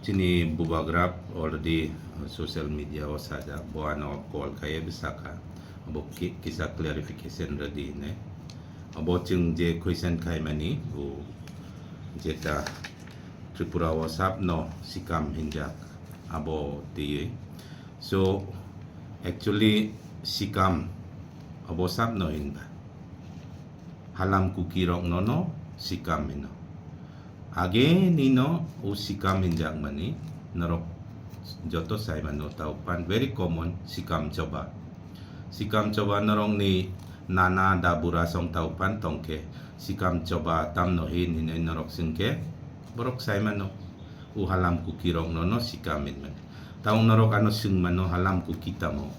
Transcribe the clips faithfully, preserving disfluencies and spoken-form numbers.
Chini bubagrap already, uh, social media o sajak, bo ano call khaye bwsakha, abo ki-, kisa clarification rwdi hinwi. Abo chwng je question khaimani, bo jeta Tripura o sapno sikam hinjak, abo twiwi. So, actually, sikam abo sapno hinba. Halam Kuki rokno no sikam hino. Age nino o sikam hinjakmani norok joto saimano tau pan very common sikam choba. Sikam choba norokni nana dabura song tau pan tongkhe sikam choba tamno hin hinwi norok swngkhe borok saimano o Halam Kuki rokno no sikam hinmani. Tau norok ano swngmano Halam Kuki tamo?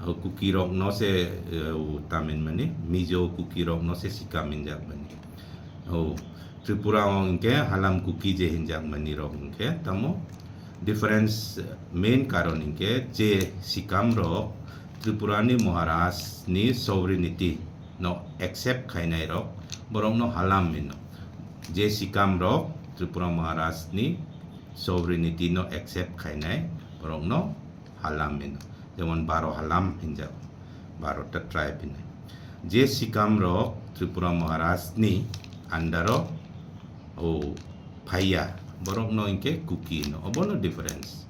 O Kuki rokno se, eh, o tam hinmani, Mizo Kuki rokno se sikam hinjakmani. O Tripura o hwnkhe Halam Kuki je hinjakmani rok hwnkhe tamo difference, eh, main karon hwnkhe je sikam rok Tripura ni Maharaj ni sovereignty no accept khainai rok, borok no Halam hino. Je sikam rok Tripura Maharaj ni sovereignty no accept khainai borok no Halam hino. Jemon Baro Halam hinjak, Baro ta tribe hinwi. Je sikam rok Tripura Maharaj ni under o, o phaiya, borok no hwnkhe Kuki hino. Obono difference.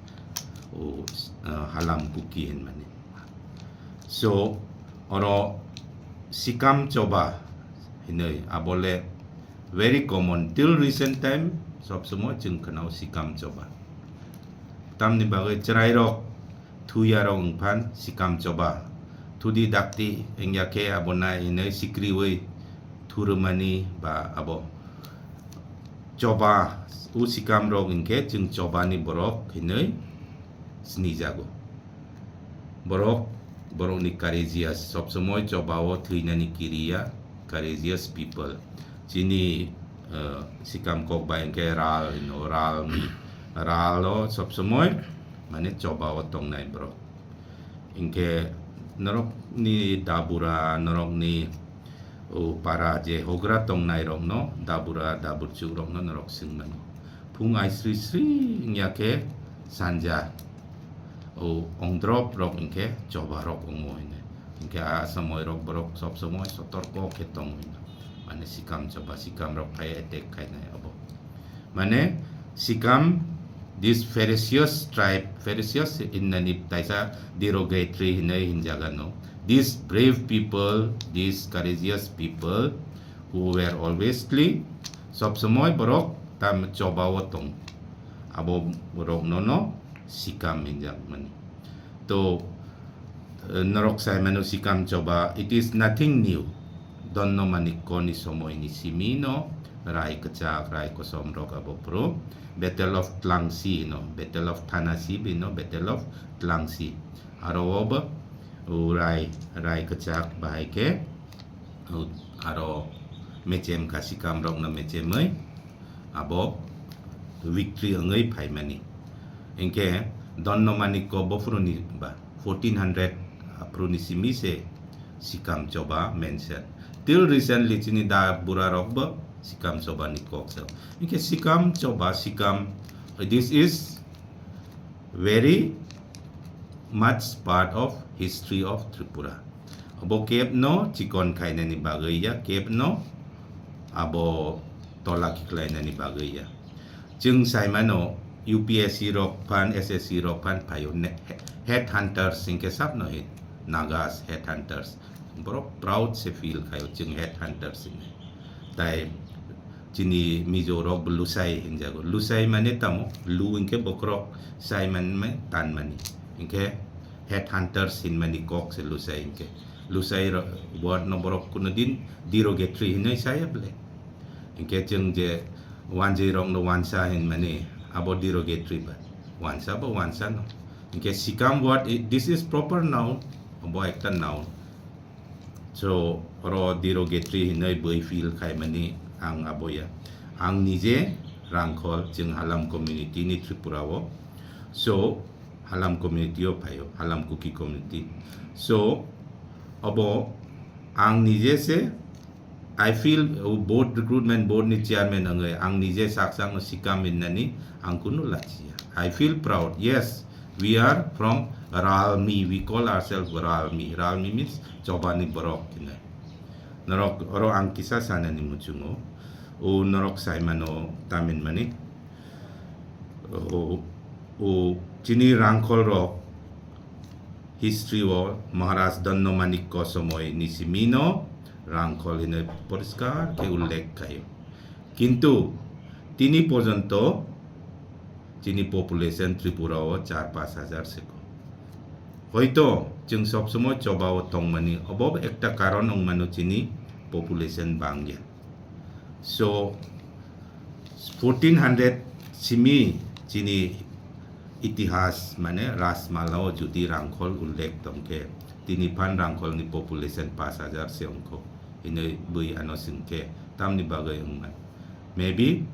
O, uh, Halam Kuki hinmani. So, oro sikam choba hinwi abole very common till recent time, sob somoi chwng khwnao sikam choba. Tamni bagwi chwrairok thuyarok wngphan sikam choba. Thudi dakti wngya khe abo nai hinwi sikriwi thurumani ba abo choba, o sikamrok hwnkhe chwng chobani borok hinwi sinijago. Borok, borokni courageous, sob somoi chobao thwinani kiriya, courageous people. Chini, eh, sikam kok bai hwnkhe ral hino, ral, ral o sob somoi mane chobao tongnai borok. Hwnkhe norokni dabura, norokni o para je hogra tongnai rokno, dabura, daburchuk rokno norok swngmano. Phung ai sri sri wngya khe sanja o ongdrop rok hwnkhe choba rok wngo hino. Hwnkhe a somoi rok borok sob somoi sotorko khe tongo hino. Mane sikam choba, sikam rok phai attack khainai abo. Mane sikam, this ferocious tribe, ferocious hinnani taisa derogatory hinwi hinjagano. These brave people, these courageous people who were alwaysly, sob somoi borok tam chobao tong. Abo rokno no sikam hinjakmani. To, eh, norok saimano sikam choba, it is nothing new. Donno Manikko ni somoi ni simi no rai kwchak, rai kosom rok abo phuru Battle of Tlangsi no, Battle of Thanasi bino, Battle of Tlangsi. Aro obo o rai, rai kwchak bahai khe o aro mechem kha sikam rok no mechemwi abo victory wngwi phaimani. Hinkhe Donno Manikko bophuruni ba fourteen hundred aphuruni simi se sikam choba mention. Till recently chini da bura rok bo sikam choba ni kok se. Hinkhe sikam choba, sikam, this is very much part of history of Tripura. Abo kebno chikon khainani bagwi ya, kebno abo tola khiklainani bagwi ya. Chwng saimano U P S C rok phan, S S C rok phan phaio ne, head hunters hinkhe sapno hin, Nagas head hunters. Borok proud se feel khaio chwng head hunters hinwi. Tai chini Mizo rok bo Lusai hinjago. Lusai mane tamo? Lu hinkhe bokhorok, sai mane tanmani. Hinkhe head hunters hinmani kok se Lusai hinkhe. Lusai ro-, word no borok kuno din derogatory hinwi saya bole. Hinkhe chwng je wanjwi rok no wansa hinmani abo derogatory ba. Wansa bo wansa no. Hinkhe sikam word, i-, this is proper noun, bo ekta noun. So, oro derogatory hinwi bui feel khaimani ang abo ya. Ang nije Rangkhol, chwng Halam community ni Tripura o. So, Halam community o phaio, Halam Kuki community. So, abo ang nije se, I feel, o board, recruitment board ni chairman wngwi ang nije sak sak no sikam hinnani ang kunu lachiya. I feel proud. Yes, we are from Ralmi. We call ourselves Ralmi. Ralmi means Chobani borok hinwi. Norok oro ang kisa sanani muchungo. O norok saimano tamin mani. O, o chini rangkhol rok history o Maharaj Danno Manikko somoi ni simi no rangkhol hinwi poriskar khe ullekh khaio. Kintu tini porjonto chini population Tripura o char pash hajar se kom. Hoito chwng sob somoi Choba o tongmani, obo ekta karon wngmano chini population bangya. So, fourteen hundred simi chini itihas, mane Rajmala o jodi rangkhol ullekh tongkhe, tini phan rangkhol ni population pash hajar se wngkho hinwi bui ano swngkhe, tamni bagwi wngmani? Maybe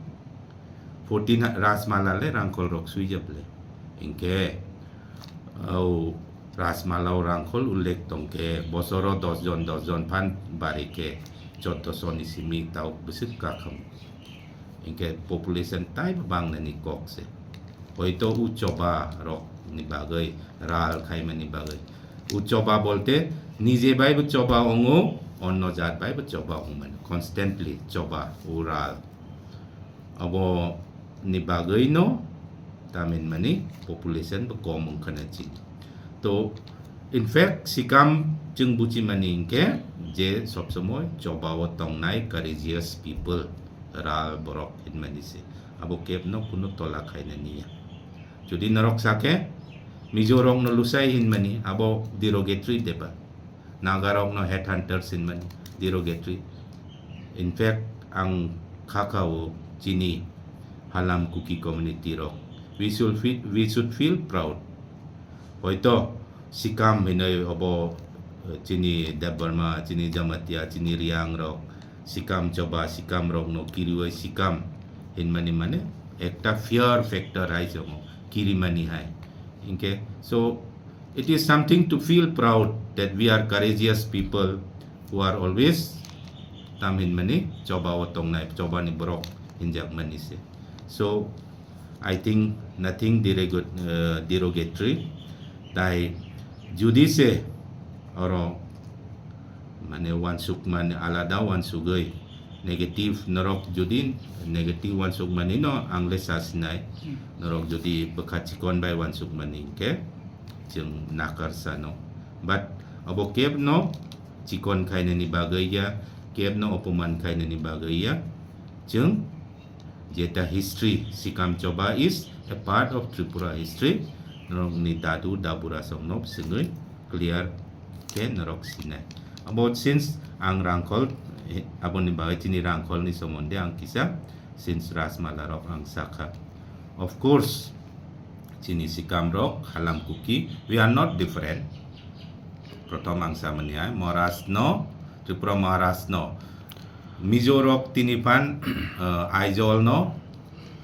fourteen ha-, Rajmala le rangkhol rok swijak le. Hinkhe, o Rajmala o rangkhol ullekh tongkhe, bosoro dos jon, dos jon phan bari khe, choddo so ni simi tau bwswk kakham. Hinkhe population taibo bangnani kok se. Hoito o Choba rok ni bagwi, ral khaimani bagwi. O Choba bolte nije baibo Choba wngo, onno jat baibo Choba wngmani. Constantly Choba, o ral. Abo ni bagwi no tamin mani population bo kom wngkha na chini. To, in fact, sikam chwng buchimani hinkhe je sob somoi Choba o tongnai courageous people, ral borok hinmani se. Abo kebno kuno tola khainani ya. Jodi norok sakhe Mizo rokno lusai hinmani, abo derogatory deba. Nagarokno headhunters hinmani derogatory. In fact, ang khakao chini Halam Kuki community rok. We should feel, we should feel proud. Hoito sikam hinoi obo, eh, chini Debbarma, chini Jamatia, chini Riang rok, sikam Choba, sikam rokno kirioi sikam hinmani mane ekta fear factor hai chongo, kirimani hai. Hinkhe, so, it is something to feel proud that we are courageous people who are always tam hinmani Choba o tongnai, Choba ni borok hinjakmani se. So, I think nothing derog-, uh, derogatory. Tai judi se oro mane wansukmani alada wansugwi negative norok judi negative wansukmani no ang le sa sinai. Hmm. Norok judi bwkha chikon bai wansukmani hinkhe chwng nakar sano. But abo kebno chikon khainani bagwi ya, kebno opoman khainani bagwi ya. Chwng jeta history, Sikam Choba is a part of Tripura history. Norokni dadu daburasongno swngwi clear khe norok sinai. Abo since ang rangkhol, eh, aboni bagwi chini rangkholni somonde ang kisa since Rajmala rok ang sakha. Of course, chini sikam rok, Halam Kuki, we are not different. Prothom ang samani hai, Maharaj no, Tripura Maharaj no, Mizo rok tini phan, eh, Aizawl no,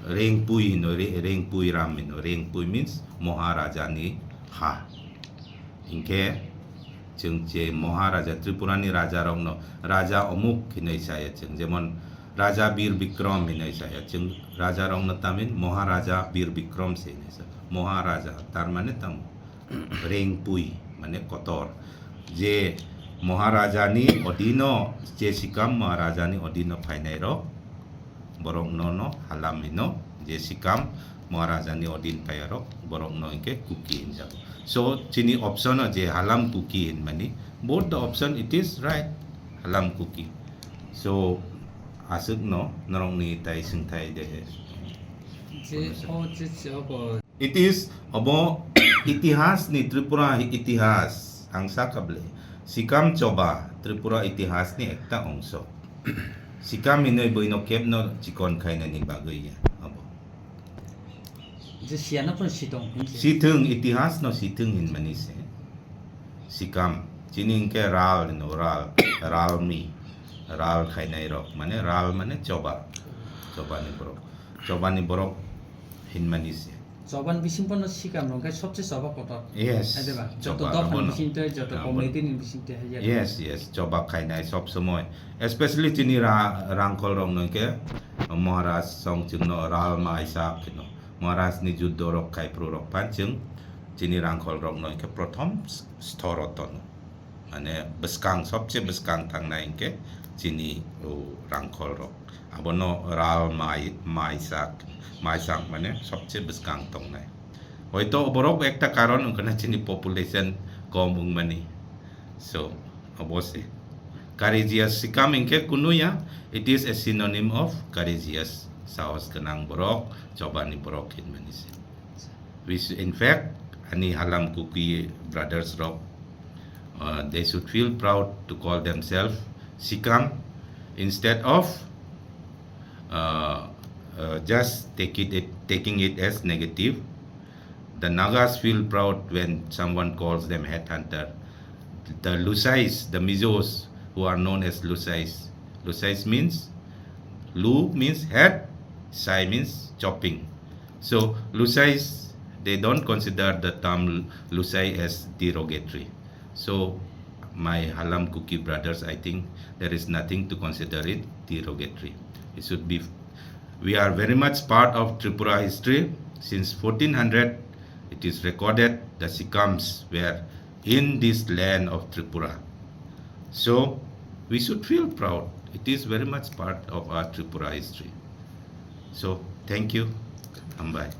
Rengpui hino, Re-, Rengpui ram hino, Rengpui means Maharaja ni ha. Hinkhe chwng je Maharaja, Tripura ni raja rok no, Raja Omuk hinoi saya chwng, jemon Raja Bir Bikram hinoi saya chwng, raja rok no tamin Maharaja Bir Bikram se hinoi sa, Maharaja, tar mane tamo? Rengpui, mane kotor. Je Maharaja ni odino, je sikam Maharaja ni odino phainai rok, borok no no halam hino, je sikam Maharaja ni odin phaiyarok, borok no hinkhe Kuki hinjago. So, chini option o je Halam Kuki hinmani, both the option it is right, Halam Kuki. So, aswk no norok ni tai swngthai de he. Je, o, je, je, obo. It is obo itihas ni, Tripura itihas ang sakha bwle. Sikam Choba Tripura itihas ni ekta ongso. Sikam hinwi buino kebno chikon khainani bagwi ya obo. Je siyano phano sitong hinse. Sithwng, itihas no sithwng hinmani se. Sikam, chini hinkhe ral hino, ral, ralmi, ral khainai rok, mane ral mane choba, chobani borok, chobani borok hinmani se. Choban bising phano sikam rok khe sobse choba kotor. Yes, hai diba? Joto choba, dopha abono. Bising tei joto, abono. Community ni bising tei hai ya. Yes, yes, choba khainai sob somoi. Especially chini ra-, rangkhol rok no khe Maharaj song chwngno ral mai sak kheno. Maharaj ni juddo rok khai phuru rok phan chwng chini rangkhol rok no hwnkhe prothom s-, sthoro tono. Mane bwskang, sobse bwskang thangnai hwnkhe chini o rangkhol rok. Abono ral mai, maisak, maisak mane sobse bwskang tongnai. Hoito borok ekta karon wngkha na chini population kom wngmani. So, obose. Courageous sikam hwnkhe kunuya, it is a synonym of courageous. Sahos gwnang borok, chobani borok hinmani se. We should, in fact, ani halam Kuki brothers rok, uh, they should feel proud to call themselves sikam instead of, uh, uh, just take it, it, taking it as negative. The Nagas feel proud when someone calls them headhunter. The Lusais, the Mizos, who are known as Lusais. Lusais means, Lu means head, Sai means chopping. So Lusais, they don't consider the term Lusai as derogatory. So my Halam Kuki brothers, I think there is nothing to consider it derogatory. It should be, we are very much part of Tripura history. Since fourteen hundred, it is recorded the Sikams were in this land of Tripura. So we should feel proud. It is very much part of our Tripura history. So thank you. Hambai.